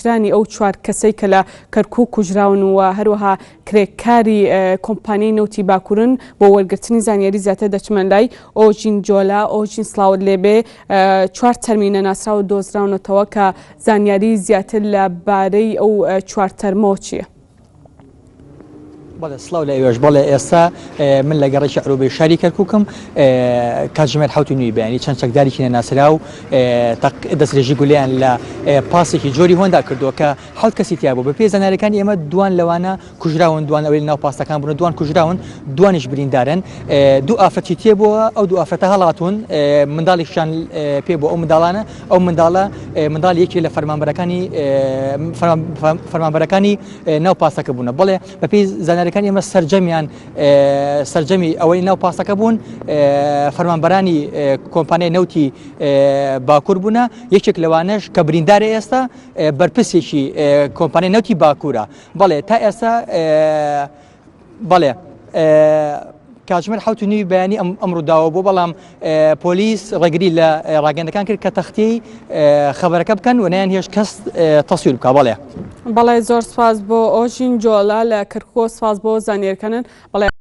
کوژرانی ئەو چوار کەسەی کە لە کەرکوک کوژراون و هەروەها کرێکاری کۆمپانیای نەوتی باکورن، بۆ وەرگرتنی زانیاری زیاتر دەچمە لای ئۆژین جۆلا. ئۆژین سڵاوت لێبێ، چوار تەرمی نەناسراو دۆزراونەتەوە کە زانیاری زیاتر لە بارەی ئەو چوار تەرمەوە چییە؟ بەڵێ سڵاو لە ئێوەش بەڵێ ئێستا من لە گەڕەکی عروبەی شاری کەرکووکم کاتژمێر حوت و نوی بەیانی چەند چەکدارێکی نەناسراو دەسترێژی گولیان لە پاسێکی جۆری هۆندا کردووە کە حوت کەسی تیا بوو بە پێی زانیاریەکانی ئێمە دوان لەوانە کوژراون دوان ئەوەی ناو پاسەکان بوون دوان کوژراون دوانیش بریندارن دوو ئافرەتی تێ بووە ئەو دوو ئافرەتە هەڵاتون منداڵێکیان پێ بۆ ئەو منداڵانە ئەو منداڵە منداڵ یەکێ لە فەرمانبەرەکانی فەرمانبەرەکانی ناو پاسەکە بوونە بەڵێ بەپێی زانیاریەکانی ئێمە سەرجەمیان سەرجەمی ئەوەی ناو پاسەکە بوون فەرمانبەرانی کۆمپانیای نەوتی باکوور بوونە یەکێک لەوانەش کە بریندارە ئێستا بەرپرسێکی کۆمپانیای نەوتی باکوورە بەڵێ تا ئێستا بەڵێ کاتژمێر حوت و نیوی بەیانی ئەم ڕووداوە بوو بەڵام پۆلیس ڕێگری لە ڕاگەندەکان کرد کە تەختی خەبەرەکە بکەن و نیان هێش کەس تەسویر بکە بەڵێ. بەڵێ زۆر سپاس بۆ ئۆژین جۆلا لە کەرکوک سپاس بۆ زانیاریەکانت بەڵێ.